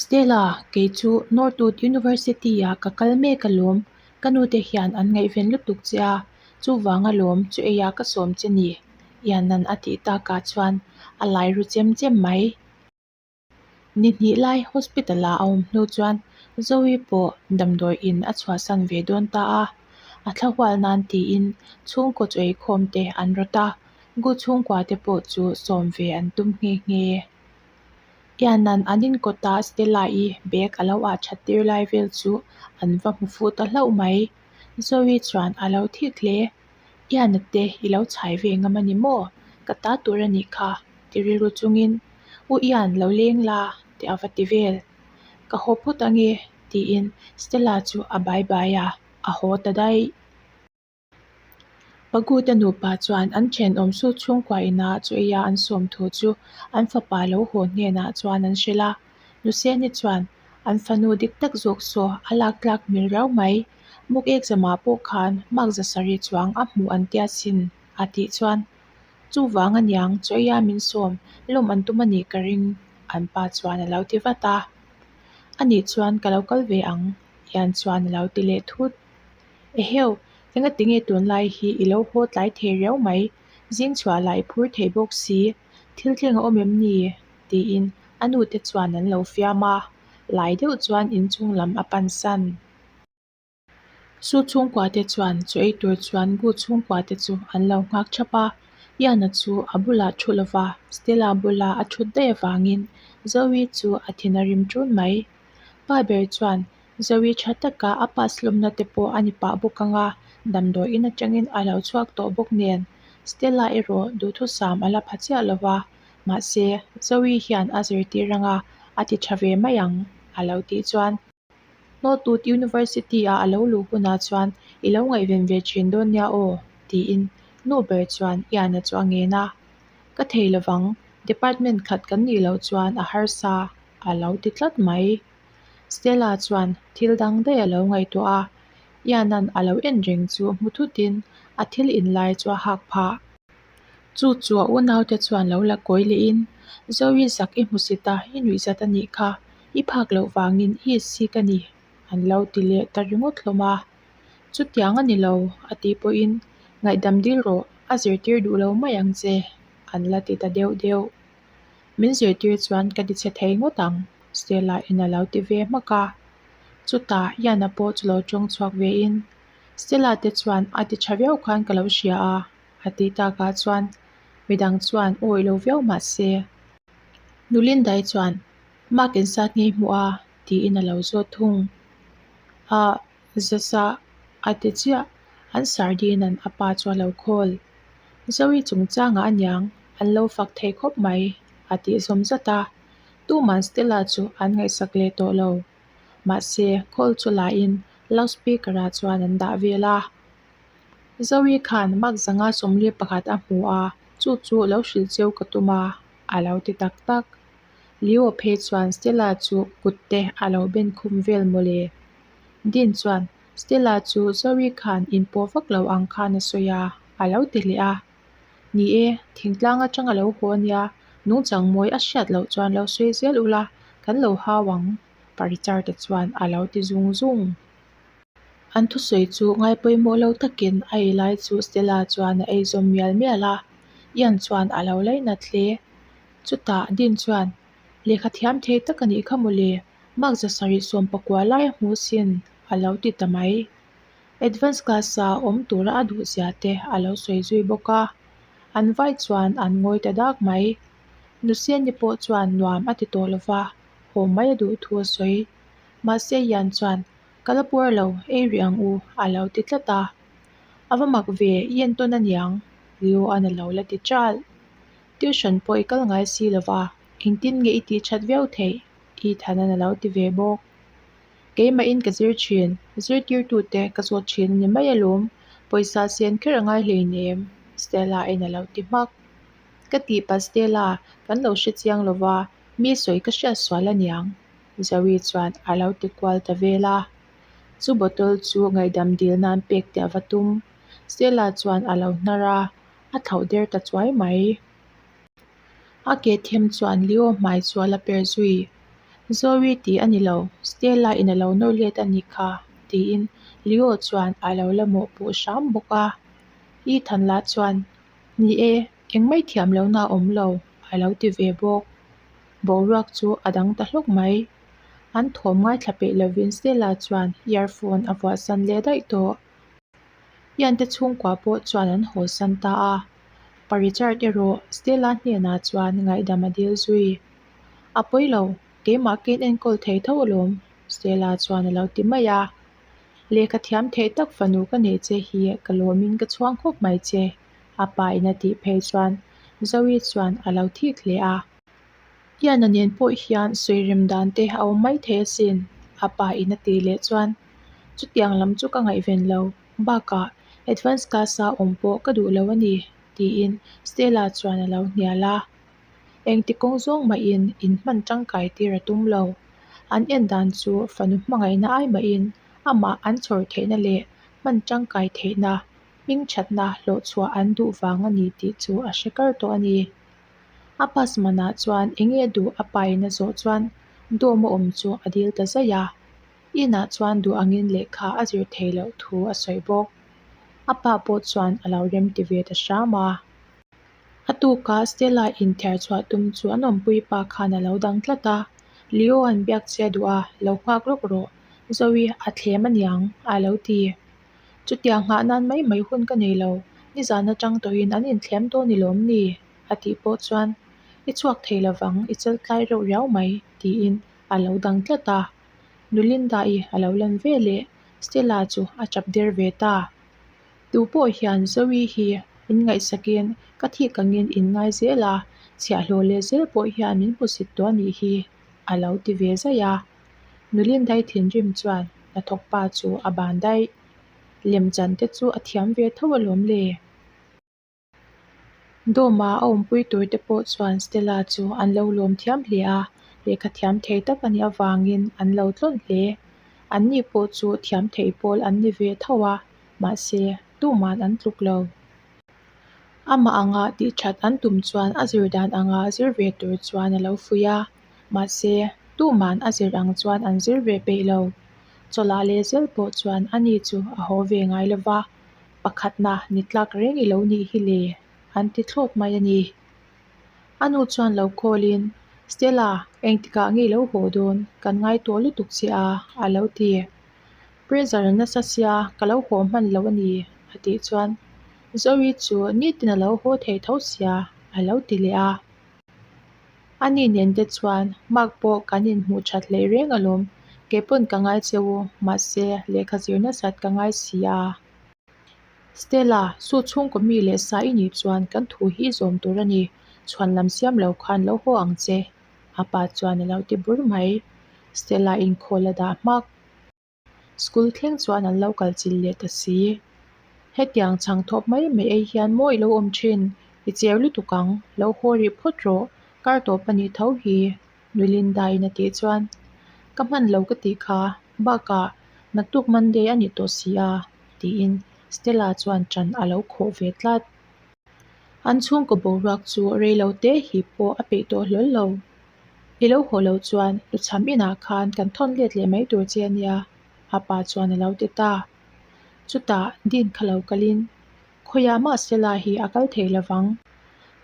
Stella, kei chu Northwood University ah ka kal mek alawm, ka nute hian an ngaihven lutuk che a, chuvang alawm chu eiah ka sawm che ni, Ian-a'n a tih takah chuan a lai ru chem chem mai. Ni hnih lai hospital ah a awm hnu chuan Zoe pawh damdawi in a chhuahsan ve dawn ta a, a thla hual nan tiin chhungkaw chaw eikhawm te an rawt a, Gu chhungkua te pawh chu sawm ve an tum nghe nghe. Ian-a'n an inkawta Stella-i bag a lo ah that tir lai vel chu an va hmu fuh ta hlauh mai. Zoe chuan a lo thik hle. Ian-a te i lo chhai ve ngam a ni maw? Ka ta tur a nih kha, ti rilru chungin, U Ian lo leng la, ti a va ti vel. Ka haw phawt ange, tiin Stella chu a bai bai a, a haw ta daih. Paguta nupa chuan an thenawm su chhungkua inah chu eia an sawm thu chu an fapa lo haw hnenah chuan an hrilh a. Nuseni chuan an fanu dik tak zawk saw a lak tlak hmel riau mai. Muk ekzamah pawh khan mark za sarih chuang a hmuh an tia sin a tih chuan chuvang aniang chu eia min sawm lawm an tum a nih ka ring an pa chuan a lo ti vat a. Anih chuan ka lo kal ve ang Ian chuan a lo ti leh thut. Eheu, engatinge tunlai hi i lo haw tlai thei riau mai, zing chhuah lah i phur thei bawk si, thil thleng a awm em ni? tiin a nute chuan an lo fiam a, lai deuh chuan inchung lam a pan san. Su chhungkua te chuan chaw ei tur chuan Gu chhungkua te chu an lo nghak thap a, Ian-a chu a bulah thu lova Stella bula a thut daih avangin Zoe chu a thin a rim ṭun mai. Pa ber chuan Zoe tha taka a pass hlawmna te pawh a ni pah bawk ang a, damdawiin atangin a lo chhuak tawh bawk nen Stella erawh duhthusam a la pha chiah lo va, mahse Zoe hian a zirtir anga a ti tha ve mai ang a lo tih chuan Hnawhtut University ah a lo luh hunah chuan i lo ngaihven ve thin dawn nia aw tiin nu ber chuan Ian-a chu a ngen a, Ka thei lovang, department khat kan nih loh chuan a harsa a lo ti tlat mai. Stella chuan thil dang daih a lo ngaihtuah a, Ian-a'n a lo en reng chu hmu thutin a thil in lai chu a hak phah. Chu chu a unaute chuan lo la kawi lehin, Zoe zak i hmu sit a, i nuih zat a nih kha, i phak loh vangin i sik a ni, an lo ti leh ta ringawt hlawm a. Chutiang a ni lo, a tih pawhin, Ngaihdam dil rawh, a zirtir duh lo mai ang che, an la ti ta deuh deuh. Min zirtir chuan ka ti chhe thei ngawt ang, Stella in a lo ti ve hmak a. Chutah Ian-a pawh chu lo tawng chhuak ve in, Stella te chuan a ti tha viau khan ka lo hria a, a tih takah chuan midang chuan awih lo viau mah se. Nu Lindai chuan, Mark in sat ngei hmuh a, tiin a lo zawt thung. Ah, Zasa a ti chiah, an sardine-a'n a pa chu a lo call. Zoe chungchangah a niang, an lo fak thei khawp mai, a tih zawm zat a. Tuman Stella chu an ngaihsak leh tawh lo. Mahse, call chu lain loudspeaker-ah chuan an dah vel a. Zoe khan mark zanga 41 a hmu a, chu chu lo hrilh cheu ka tum a, a lo ti tak tak. Leo phei chuan Stella chu kut te a lo ben khum vel mawle. Dean chuan Stella chu Zoe khan inpawh vak lo ang khan a sawi a, a lo ti leh a. Ni e, thingtlang atang a lo haw ania, nungchang mawi a hriat loh chuan lo sawi zel ula, kan lo hau ang, Pa Richard-a chuan a lo ti zung zung. An thusawi chu ngaipawimawh lo takin a ei lai chu Stella chuan a ei zawm mial mial a, Ian chuan a lo lainat hle. Chutah Dean chuan, Lehkha thiam thei tak a nih kha mawle, mark 790 lai a hmu sin, a lo ti ta mai. Advance class-a awm tura a duh zia te a lo sawi zui bawk a, an vai chuan an ngawi ta dak mai. Nuseni pawh chuan nuam a ti tawh lo va, haw mai a duh thu a sawi. Mahse Ian chuan, Ka la puar lo, ei rih ang u, a lo ti tlat a. A va mak ve, i entawn aniang, Leo-a'n a lo la ti ṭalh. Tuition pawh i kal ngai si lo va, engtin nge i tih ṭhat viau theih? Ethan-a'n a lo ti ve bawk. Keimahin ka zir thin, zirtirtute ka zawt thin a ni mai alawm, pawisa sen kher a ngai hleinem, Stella-in a lo ti hmak. Ka tih pah Stella, kan lo hre chiang lo va, mi sawi ka hriat sual aniang, Zoe chuan a lo ti kual ta vel a. Chu bottle chu ngaihdam dil nan pek teh a va tum. Stella chuan a lo hnar a, a thlauh der ta chuai mai. A ke them chuan Leo hmai chu a la per zui. Zoe tih a ni lo, Stella in a lo nawr let a nih kha, tiin Leo chuan a lo la mawhpuh hram bawk a. Ethan lah chuan, Ni e, engmah i thiam lohna a awm lo, a lo ti ve bawk. Boruak chu a dang ta hlawk mai. An thawm ngaithla peih lovin Stella chuan earphone a vuahsan leh daih tawh. Ian te chhungkua pawh chuan an hawsan ta a. Pa Richard erawh Stella hnenah chuan ngaihdam a dil zui. A pawi lo, keimah ka inenkawl thei tho alawm, Stella chuan a lo ti mai a. Lehkha thiam theih tak fanu ka neih che hi ka lawmin ka chhuang khawp mai che, a pa in a tih phei chuan Zoe chuan a lo thik hle a. Ian-a nen pawh hian sawirem dan te a awm mai thei asin, a pa in a tih leh chuan chutiang lam chu ka ngaihven lo, bakah advance class-a awm pawh ka duh lo a ni, tiin Stella chuan a lo hnial a. Engti kawng zawng mahin inhman tangkai tir a tum lo. An en dan chu fanu hmangaihna ai mahin amah an chhawr theihna leh hman tangkai theihna, hmingthatna hlawhchhuah an duh vang a ni tih chu a hre kar tawh a ni. A pass manah chuan enge duh a pain a zawh chuan dawm a awm chu a dil ta zaih a. Inah chuan duh angin lehkha a zir theih loh thu a sawi bawk. A pa pawh chuan a lo remti ve ta hram a. A tukah Stella inthiar chhuah tum chu an awmpui pa khan a lo dang tlat a, Leo an biak che duh a, lo nghak lawk rawh, Zoe a thlem aniang, a lo ti. Chutiang nghah nan mai mai hun ka nei lo, nizan atang tawhin an inthlem dawn i lawm ni? a tih pawh chuan, I chhuak thei lovang, i chal tlai reuh riau mai, tiin a lo dang tlat a. Nu Linda-i a lo lan ve leh, Stella chu a tap der ve ta. Tu pawh hian Zoe hi in ngaihsakin ka thik angin in ngai zel a, chhiahhlawh leh zel pawh hian min hmusit tawh a nih hi, a lo ti ve zaih a. Nu Lindai thinrim chuan hnathawk pa chu a ban daih. Lemchan te chu a thiam ve tho alawm le. Dawma a awmpui tur te pawh chuan Stella chu an lo lawm thiam hle a, lehkha thiam thei tak a nih avangin an lo tlawn hle. Anni pawh chu thiam thei pawl an ni ve tho a, mahse tuman an tluk lo. Amah anga tih that an tum chuan a zir dan anga zir ve tur chuan a lo fuih a, mahse tuman a zir ang chuan an zir ve peih lo. Chawlhah leh zel pawh chuan ani chu a haw ve ngai lo va. Pakhatna ni tlak reng i lo nih hi le, an ti thlawt mai a ni. A nu chuan lo call-in, Stella, engtikah nge i lo haw dawn? Kan ngai tawh lutuk che a, a lo ti. Pressure a nasa sia, ka lo haw hman lo a ni, a tih chuan Zoe chu nitin a lo haw thei tho sia, a lo ti leh a. Ani nen te chuan mark pawh kan inhmuh that hleih reng alawm, kei pawn ka ngai che u, mahse lehkha zir nasat ka ngai si a. Stella, Su chhungkaw mi leh sa i nih chuan kan thu hi i zawm tur a ni, chhuan lam siam lo khan lo haw ang che, a pa chuan a lo ti bur mai. Stella inkhawl a dah hmak. School thleng chuan an lo kal chilh leh ta si. Hetiang chhang thawp mai mai ei hian maw i lo awm thin, i cher lutuk ang, lo haw rih phawt rawh, kar tawp a nih tho hi, Nu Linda-in a tih chuan, Ka hman lo ka tih kha, bakah naktuk Monday a ni tawh si a, tiin Stella chuan ṭan a lo khawh ve tlat. An chhungkaw boruak chu rei lo te hi pawh a peih tawh hlawl lo. I lo haw lo chuan Luchham inah khan kan thawn let leh mai tur che a nia, a pa chuan a lo ti ta. Chutah Dean kha lo kalin, Khawiah mah Stella hi a kal thei lovang.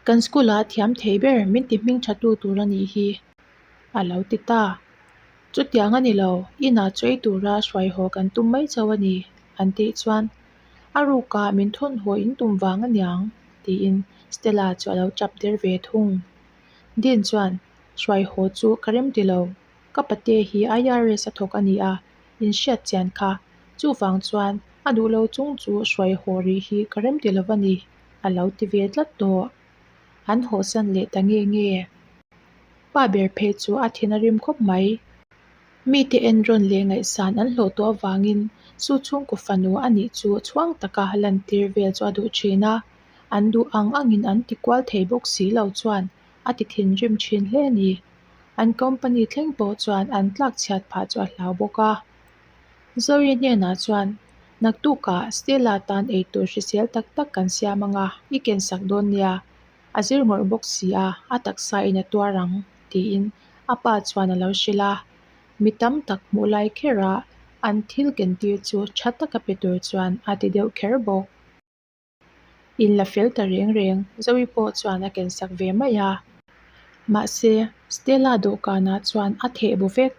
Kan school ah thiam thei ber min ti hming tha tu tur a nih hi, a lo ti ta. Chutiang a ni lo, inah chu ei tura hruai haw kan tum mai chauh a ni, an tih chuan A rukah min thawn haw in tum vang a niang, tiin Stella chu a lo tap der ve thung. Dean chuan, Hruai haw chu ka rem ti lo. Ka pate hi IRS a thawk a ni a, in hriat chian kha. Chuvang chuan a duh lo chung chu hruai haw rih hi ka rem ti lo a ni, a lo ti ve tlat tawh. An hawhsan leh ta nge nge. Pa ber phei chu a thin a rim khawp mai. Mite enrawn leh ngaihsan an hlawh tawh avangin chu chhungkaw fanu a nih chu chhuang taka lantir vel chu a duh thin a, an duh ang angin an ti kual thei bawk si lo chuan a ti thinrim thin hle a ni. An company thleng pawh chuan an tlak chhiat phah chu a hlau bawk a. Zoe hnenah chuan, Naktukah Stella tan eitur hrisel tak tak kan siam anga i ken sak dawn nia, a zir ngawrh bawk si a, a taksa in a tuar ang, tiin a pa chuan a lo hrilh a. Mi tam tak hmuh lai kherah an thil kentir chu tha taka pe tur chuan a ti deuh kher bawk. Inla fel ta reng reng, Zoe pawh chuan a kensak ve mai a. Mahse, Stella dawhkanah chuan a theh bu vek.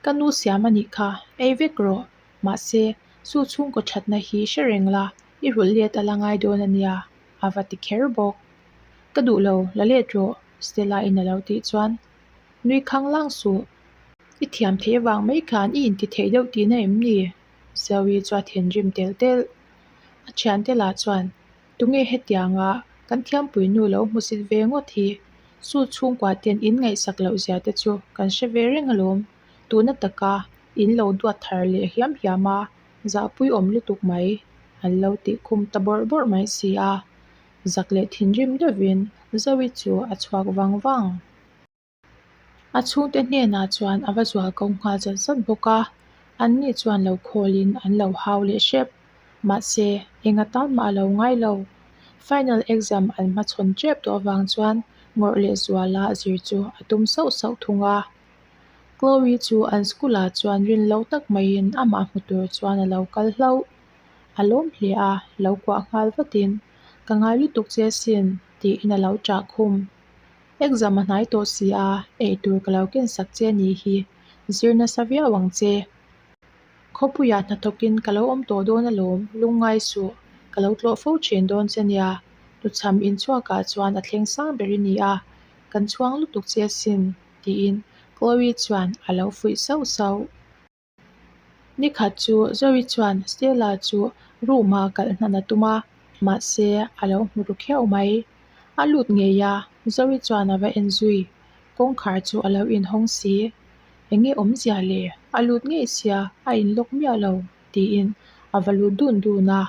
Ka nu siam a nih kha, ei vek rawh. Mahse, chu chhungkaw thatna hi hre reng la, i rulh let a la ngai dawn a nia, a va ti kher bawk. Ka duh lo, la let rawh, Stella in a lo tih chuan nui khang lang suh. I thiam theih avang mai khan i inti theih deuh tihna em ni? Zoe chu a thinrim telh telh. A thiante lah chuan, Tunge hetianga kan thiampuinu lo hmusit ve ngawt hi? Chu chhungkua ten in ngaihsak loh zia te chu kan hre ve reng alawm. Tuna taka in lo duat thar leh hiam hiam a, zahpui awm lutuk mai, an lo tih khum ta bawrh bawrh mai si a. Zak leh thinrim deuhin Zoe chu a chhuak vang vang. A chhungte hnenah chuan a va zual ko nghal zat zat bawk a, anni chuan lo khawlin an lo hau leh hrep. Mahse, eng atan mah a lo ngai lo. Final exam an hmachhawn tep tawh avang chuan ngawrh leh zuala zir chu a tum sauh sauh thung a. Chloe chu an school ah chuan rin lo tak maiin amah hmu tur chuan a lo kal hlauh. A lawm hle a, lo kuah nghal vatin, Ka ngai lutuk che asin, tiin a lo ṭah khum. Exam a hnai tawh si a, eitur ka lo ken sak che a nih hi, zir nasa viau ang che. Khawpuiah hnathawkin ka lo awm tawh dawn alawm, lungngai suh, ka lo tlawh fo thin dawn che nia, tuchham inchhuakah chuan a thleng sang ber i ni a, kan chhuang lutuk che asin, tiin Chloe chuan a lo fuih sauh sauh. Nikhat chu Zoe chuan Stella chu room-a kalh hnan a tum a, mahse a lo hmu ru khiau mai. A lut ngei a, Zoe chuan a va en zui. Kawngkhar chu a lo inhawng si. Enge awmzia le? A lut ngei sia, a inlawk miah lo, tiin a va lut dun dun a.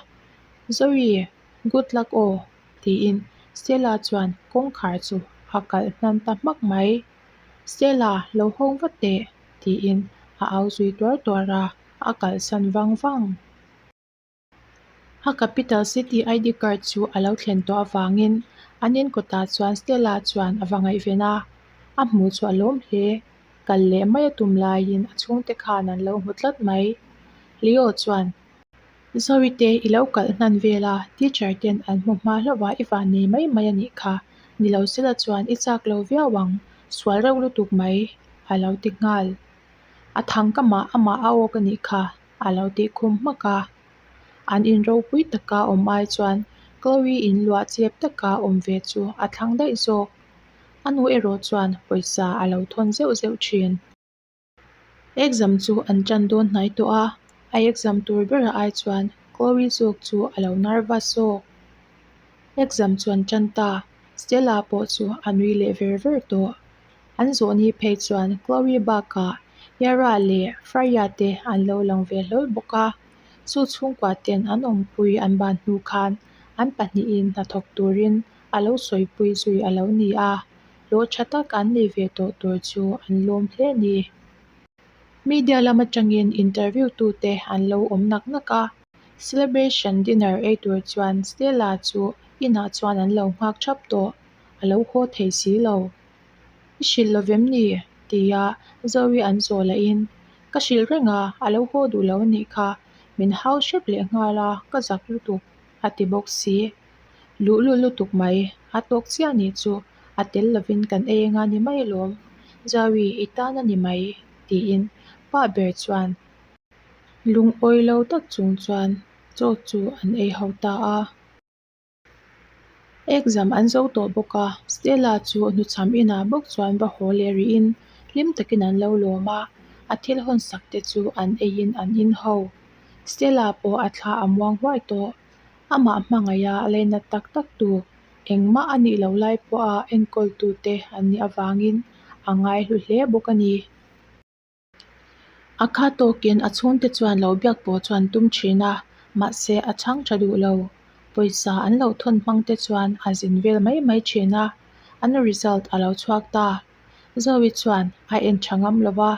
Zoe, good luck aw, tiin Stella chuan kawngkhar chu a kalh hnan ta hmak mai. Stella, lo hawng vat teh, tiin a au zui tuar tuar a, a kalsan vang vang. A Capital City ID card chu a lo thlen tawh avangin an in kawtah chuan Stella chuan a va ngaihven a, a hmuh chu a lawm hle. Kal leh mai a tum laiin a chhungte khan an lo hmu tlat mai. Leo chuan, Zawite, i lo kalh hnan vel a, teacher ten an hmu hma hlauh a, i van nei mai mai a nih kha. Ni lo sela chuan i chak lo viau ang, sual reuh lutuk mai, a lo ti nghal. A thang ka mah amah a awk a nih kha, a lo tih khum hmak a. An in ropui taka awm ai chuan Chloe in luah chep taka awm ve chu a thlang daih zawk. A nu erawh chuan pawisa a lo thawn zeuh zeuh thin. Exam chu an tan dawn hnai tawh a, a exam tur berah ai chuan Chloe zawk chu a lo nervous zawk. Exam chu an tan ta, Stella pawh chu a nui leh ver ver tawh. An zawh ni phei chuan Chloe bakah Yara leh Freya te an lo lang ve hlawl bawk a, chu chhungkua ten an awmpui an ban hnu khan an pahnihin hnathawk turin a lo sawipui zui a lo ni a. Hlawh tha tak an nei ve tawh tur chu an lawm hle a ni. Media lam atangin interview tute an lo awm nak nak a, celebration dinner ei tur chuan Stella chu inah chuan an lo nghak thap tawh, a lo haw thei si lo. I hrilh lo vem ni? tia Zoe an zawh lahin, Ka hrilh reng a, a lo haw duh lo a nih kha, min hau hrep leh nghal a, ka zak lutuk, a ti bawk si. Luhlul lutuk mai, a tawk chiah nih chu a tel lovin kan ei anga ni mai alawm, Zawi i tan a ni mai, tiin pa ber chuan lungawi lo tak chung chuan chaw chu an ei ho ta a. Exam an zo tawh bawk a, Stella chu hnuchham inah bawk chuan va haw leh rihin hlim takin an lo lawm a, a thil hawnsak te chu an eiin an in ho. Stella pawh a thla a muang huai tawh. Amah hmangaiha lainat tak tak tu engmah a nih loh lai pawha enkawltute an nih avangin a ngaihlu hle bawk a ni. A kha tawkin a chhungte chuan lo biak pawh chuan tum thin a, mahse a chhang tha duh lo. Pawisa an lo thawn hmang te chuan a zin vel mai mai thin a, an result a lo chhuak ta. Zoe chuan a en tha ngam lo va,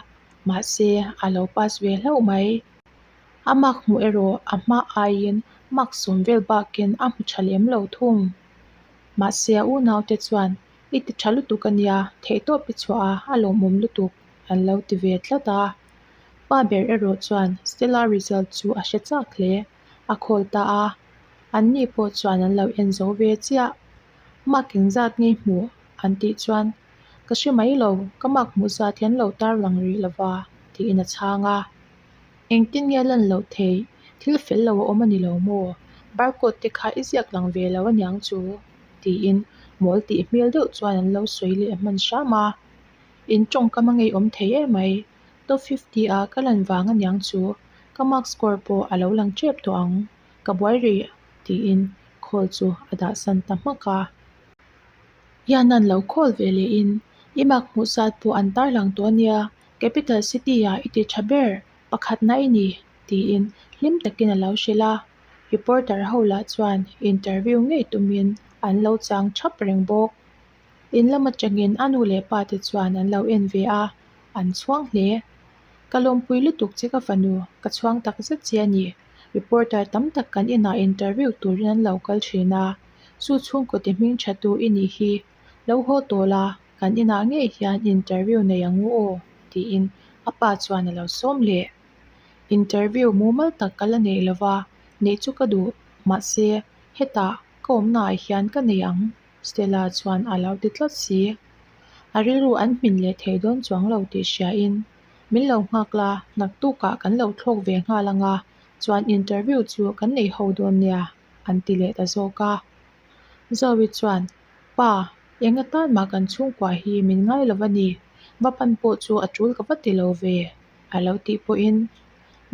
mahse a lo pass ve hlauh mai. A mark hmuh erawh a hma aiin mark sawm vel bakin a hmu tha lem lo thung. Mahse a unaute chuan I ti tha lutuk a nia, theihtawp i chhuah a, a lawmawm lutuk, an lo ti ve tlat a. Pa ber erawh chuan Stella result chu a hre chak hle, a call ta a. An ni pawh chuan an lo en zo ve chiah. Mark engzat nge hmuh? an tih chuan, Ka hre mai lo, ka mark hmuh zat hi an lo tarlang rih lo va, tiin a chhang a. Engtin nge lan loh theih? Thil fel lo a awm a ni lo maw? Barcode te kha i ziak lang ve lo aniang chu? tiin mawl tih hmel deuh chuan an lo sawi leh hman hram a. In tawngkam a ngeiawm thei emai, top 50 ah ka lan vang aniang chu, ka mark score pawh a lo lang tep tawh ang, ka buai rih tiin call chu a dahsan ta hmak a. Hian an lo call ve lehin i mark hmuh zat pawh an tarlang tawh ania, Capital City ah i ti tha ber, pakhatna i ni tiin hlim takin a lo hrilh a. Reporter ho lah chuan interview ngei tumin an lo chang thap reng bawk. In lam atangin a nu leh pa te chuan an lo en ve a, an chhuang hle. Ka lawmpui lutuk che ka fanu, ka chhuang tak zet che a ni. Reporter tam tak kan inah interview turin an lo kal thin a, chu chhungkaw ti hming tha tu i nih hi. Lo haw tawh la, kan inah ngei hian interview nei ang u aw, tiin a pa chuan a lo sawm leh. Interview mumal tak ka la nei lova, neih chu ka duh, mahse hetah ka awmnaah hian ka nei ang, Stella chuan a lo ti tlat si. A rilru an hmin leh thei dawn chuang lo tih hriain, Min lo nghak la, naktukah kan lo thlawk ve nghal ang a, chuan interview chu kan nei ho dawn nia, an ti leh ta zawk a. Zoe chuan, Pa, eng atan mah kan chhungkua hi min ngai lo va ni, va pan pawh chu a tul ka va ti lo ve, a lo tih pawhin,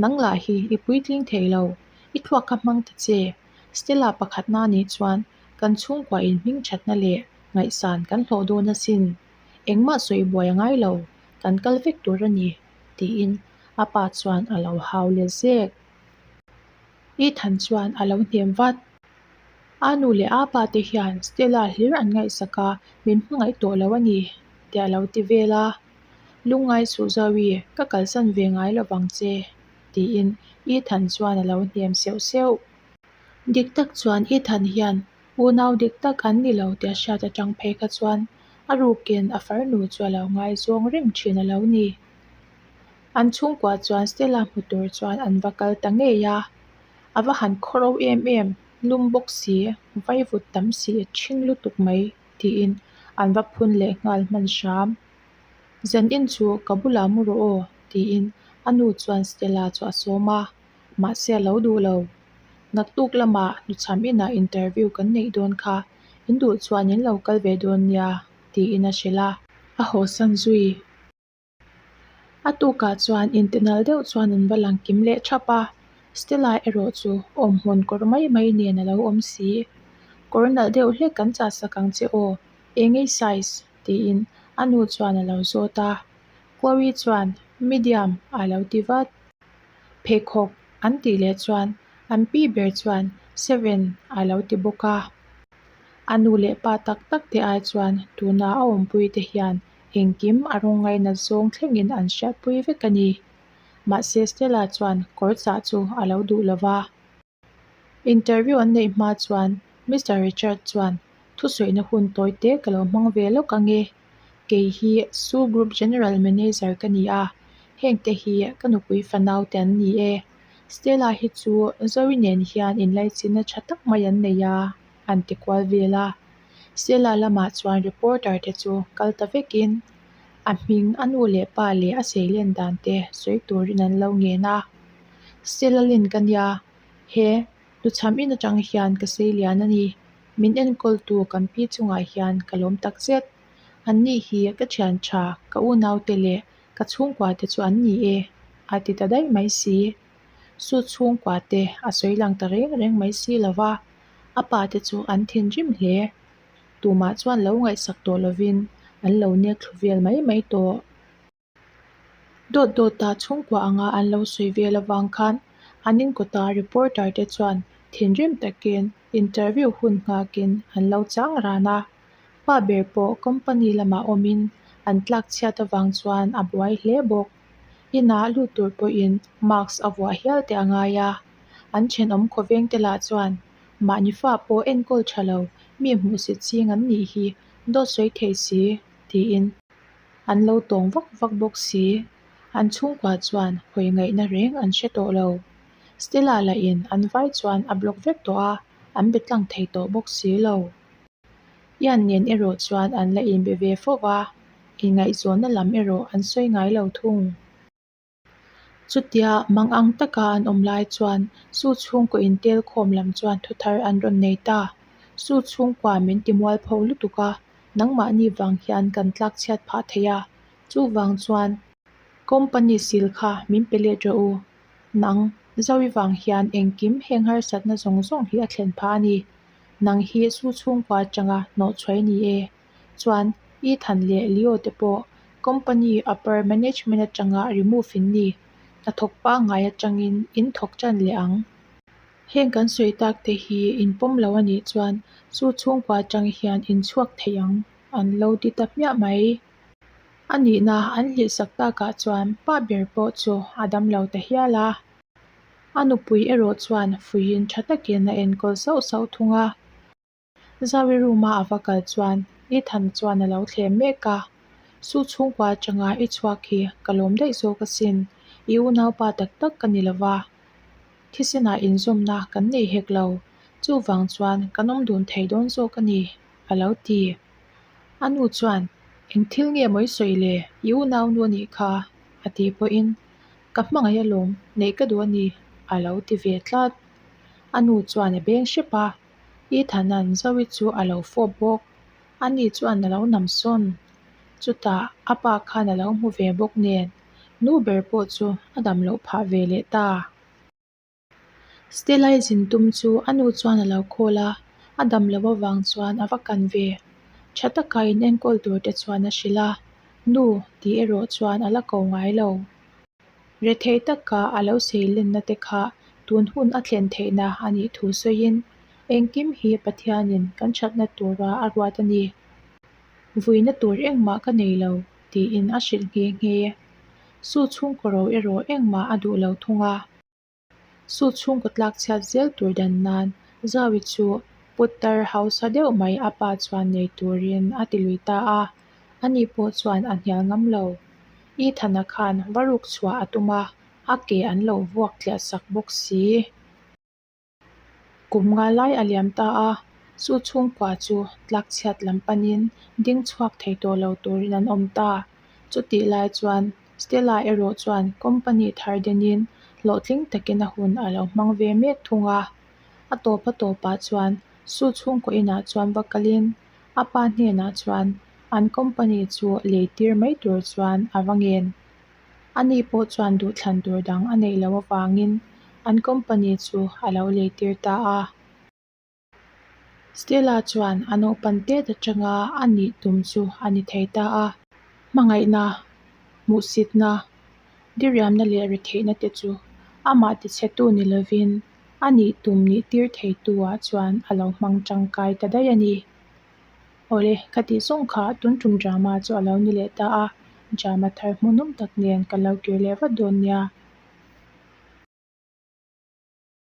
Nang lah hi i puitling thei lo, i thluak kha hmang ta che, Stella pakhatna nih chuan kan chhungkua in hming thatna leh ngaihsan kan hlawh dawn asin, engmah sawi buai a ngai lo, kan kal vek tur a ni, tiin a pa chuan a lo hau let zek. Ethan chuan a lo hnem vat. A nu leh a pa te hian Stella hlir an ngaihsak a, min hmangaih tawh lo a ni, tih a lo ti vel a. Lungngai suh Zoe, ka kalsan ve ngai lo vang che, tiin Ethan chuan a lo hnem seuh seuh. Dik tak chuan Ethan hian unau dik tak an ni lo tih a hriat atang phei kha chuan a rukin a farnu chu a lo ngaizawng reng thin a lo ni. An chhungkua chuan Stella hmu tur chuan an va kal ta ngei a. A va han khawro em em, lum bawk si, vaivut tam si a ṭhing lutuk mai tiin an va phun leh nghal hman hram. Zanin chu ka bulah mu rawh aw tiin a nu chuan Stella chu a sawm a, mahse a lo duh lo. Naktuk lamah hnuchham inah interview kan neih dawn kha, in duh chuan in lo kal ve dawn nia tiin a hrilh a. A hawsan zui. A tukah chuan intinal deuh chuan an va lang kim leh thap a, Stella erawh chu awmhmun kawr mai mai nen a lo awm si. Kawr nalh deuh hlek kan chah sak ang che aw, eng ei size? tiin a nu chuan a lo zawt a. Chloe chuan medium a lo ti vat. Pheikhawk an tih leh chuan an pi ber chuan seven a lo ti bawk a. A nu leh pa tak tak te ai chuan tuna a awmpui te hian Engkim a rawng ngainat zawng thlengin an hriatpui vek a ni. Mahse Stella chuan kawr chah chu a lo duh lo va. Interview an neih hma chuan Mister Richard chuan thusawiina hun tawi te ka lo hmang ve lawk ang e. Kei hi Su Group General Manager ka ni a, hengte hi ka nupui fanau te an ni e. Stella hi chu Zoe nen hian inlaichinna tha tak mai an nei a, an ti kual vel a. Stella lamah chuan reporter te chu kal ta vekin a hming a nu leh pa leh a seilen dan te sawi turin an lo ngen a. Stella Lin ka nia, he hnuchham in atang hian ka seilian a ni. Min enkawltu kan pi chungah hian ka lawm tak zet. An ni hi ka thian tha, ka unaute leh ka chhungkua te chu an ni e, a ti ta daih mai si. Su chhungkua te a sawi lang ta reng reng mai si lo va. A pa te chu an thinrim hle. Tumah chuan lo ngaihsak tawh lovin an lo nek thlu vel mai mai tawh. Dawt dawta chhungkua anga an lo sawi vel avang khan an inkawta reporter te chuan thinrim takin interview hun nghakin an lo chang ran a. Pa ber pawh company lamah awmin an tlak chhiat avang chuan a buai hle bawk. Inah lut tur pawhin mask a vuah hial teh a ngai a. An thenawm khawveng te lah chuan mahni fa pawh enkawl tha lo mi hmuhsit ching an nih hi Dawt sawi thei si, tiin an lo tawng vak vak bawk si. An chhungkua chuan hawi ngaihna reng an hre tawh lo. Stella lahin an vai chuan a block vek tawh a, an be tlang thei tawh bawk si lo. Ian nen erawh chuan an la inbe ve fo va, inngaihzawnna lam erawh an sawi ngai lo thung. Chutia mang ang taka an awm lai chuan Su chhungkaw intel khawm lam chuan thuthar an rawn nei ta. Su chhungkua min ti mualpho lutuk a, nangmahni vang hian kan tlak chhiat phah thei a, chuvang chuan company sil kha min pe let rawh u. Nang, Zoe vang hian engkim heng harsatna zawng zawng hi a thlen phah a ni. Nang hi Su chhungkua atanga hnawhchhuai ni e. Chuan Ethan leh Leo te pawh company upper management atanga remove in ni. Hnathawk pangngai atangin in thawk tan leh ang. Heng kan sawi tak te hi in pawm lo a nih chuan chu chhungkua atang hian in chhuak thei ang an lo ti ta hmiah mai. A nihna an hlihsak takah chuan pa ber pawh chu a dam lo ta hial a. A nupui erawh chuan fuiin tha takin a enkawl sauh sauh thung a. Zawi room-a a va kal chuan Ethan chuan a lo thlem mek a, Su chhungkua atanga i chhuak hi ka lawm daih zawk asin, i unaupa tak tak ka ni lova, thisenah inzawmna kan nei hek lo, chuvang chuan kan awm dun thei dawn zawk a ni, a lo ti. A nu chuan, Eng thil nge maw i sawi le, i unaunu a nih kha, a tih pawhin, Ka hmangaih alawm, neih ka duh a ni, a lo ti ve tlat. A nu chuan a beng hrep a. Ethan-a'n Zoe chu a lo fawp bawk. Ani chuan a lo nam sawn. Chutah a pa khan a lo hmu ve bawk nen, nu ber pawh chu a dam loh phah ve leh ta. Stella-i zin tum chu a nu chuan a lo call a, a dam loh avang chuan a va kan ve. Tha taka inenkawl tur te chuan a hrilh a, Nu tih erawh chuan a la ko ngai lo. Rethei taka a lo seilenna te kha tun hun a thlen theihna a nih thu sawiin, Engkim hi Pathianin kan thatna tura a ruat a ni. Vuina tur engmah ka nei lo, tiin a hrilh nghe nghe. Su chhungkaw ro erawh engmah a duh lo thung a. Su chhungkaw tlak chhiat zel tur dan nan Zawi chu putar hausa deuh mai a pa chuan nei turin a ti lui ta a, ani pawh chuan a hnial ngam lo. Ethana khan va ruk chhuah a tum a, a ke an lo vuak tliah sak bawk si. Kum nga lai a liam ta a, chu chhungkua chu tlak chhiat lam panin ding chhuak thei tawh lo turin an awm ta. Chutih lai chuan Stella erawh chuan company thar denin hlawhtling takin a hun a lo hmang ve mek thung a. A tawp a tawpah chuan Su chhungkaw inah chuan va kalin a pa hnenah chuan an company chu lei tir mai tur chuan a va ngen. Ani pawh chuan duhthlan tur dang a neih loh avangin an company chu a lo lei tir ta a. Stella chuan a naupan tet atanga a nih tum chu a ni thei ta a. Hmangaihna, hmuhsitna, diriamna leh retheihna te chu amah tichhetu ni lovin a nih tum nih tir theitu ah chuan a lo hmang tangkai ta daih a ni. Awle, ka tih zawng kha tun tum drama chu a lo ni leh ta a, drama thar hmuhnawm tak nen ka lo kir leh vat dawn nia.